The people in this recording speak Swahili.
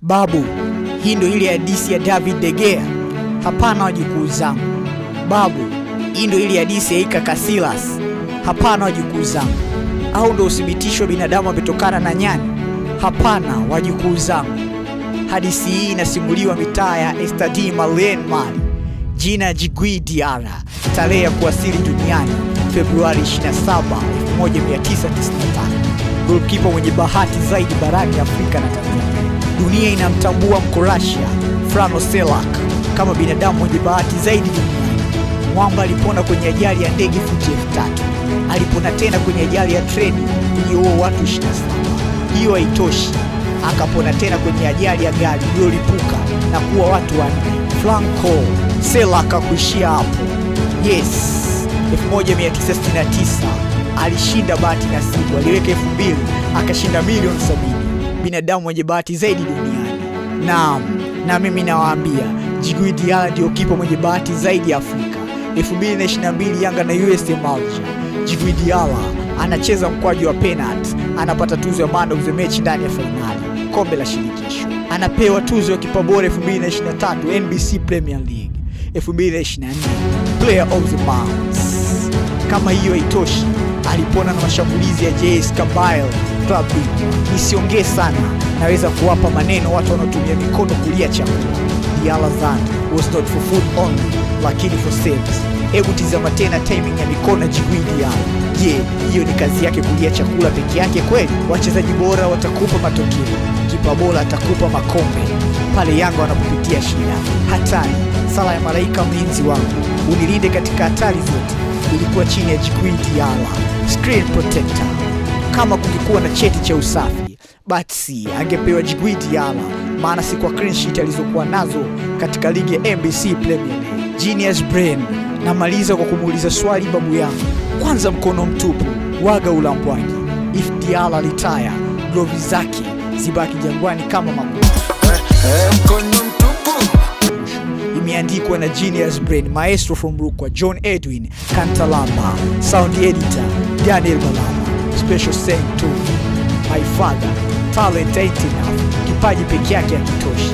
Babu, hii ndo ile hadisi ya David De Gea? Hapana wajukuu zangu. Babu, hii ndo ile hadisi ya Iker Casillas? Hapana wajukuu zangu. Au ndo uthibitisho binadamu ametokana na nyani? Hapana wajukuu zangu. Hadisi hii inasimuliwa mitaa ya Estadi Malien Mali. Jina Djigui Diarra, tarehe ya kuwasili duniani Februari 27, 1995. Goalkeeper mwenye bahati zaidi barani Afrika na Tanzania. Dunia inamtambua Mkroatia Frano Selak kama binadamu mwenye bahati zaidi duniani. Mwamba alipona kwenye ajali ya ndege futi 3000. Alipona tena kwenye ajali ya treni iliyoua watu 27. Hiyo haitoshi, akapona tena kwenye ajali ya gari iliyolipuka na kuua watu 4. Franco Selak hakuishia hapo. Yes, 1969 alishinda bahati nasibu, aliweka 2000 akashinda milioni 70. Binadamu mwenye bahati zaidi duniani. Naam, na mimi nawaambia Djigui Diarra ndio kipa mwenye bahati zaidi Afrika. 2022 Yanga na USM Alger. Djigui Diarra anacheza mkwaju wa penalty, anapata tuzo ya man of the match ndani ya fainali kombe la shirikisho. Anapewa tuzo ya kipa bora 2023 NBC Premier League, 2024 Player of the Month. Kama hiyo haitoshi, alipona na mashambulizi ya JS Kabylie Club Bingwa. Nisiongee sana, naweza kuwapa maneno watu wanaotumia mikono kulia chakula. Diarra's hand was not for food only, lakini for saves. Hebu tizama tena timing ya mikono ya Djigui Diarra. Je, hiyo ni kazi yake kulia chakula peke yake kweli? Wachezaji bora watakupa matokeo, kipa bora atakupa makombe pale Yanga wanapopitia shida. Hatari, sala ya malaika mlinzi wangu, unilinde katika hatari zote, ilikuwa chini ya Djigui Diarra, screen protector. Kama kungekuwa na cheti cha usafi, basi angepewa Djigui Diarra, maana si kwa clean sheet alizokuwa nazo katika ligi ya NBC Premier League. Genius Brain, namaliza kwa kumuuliza swali babu yangu. Kwanza, mkono mtupu waga ulambwaji. If Diarra retire, gloves zake zibaki jangwani kama makundi. Mkono mtupu. Imeandikwa na Genius Brain, maestro from Rukwa, John Edwin Kantalamba, sound editor Daniel Balama. Special thank to my father. Talent ain't enough, kipaji peke yake hakitoshi.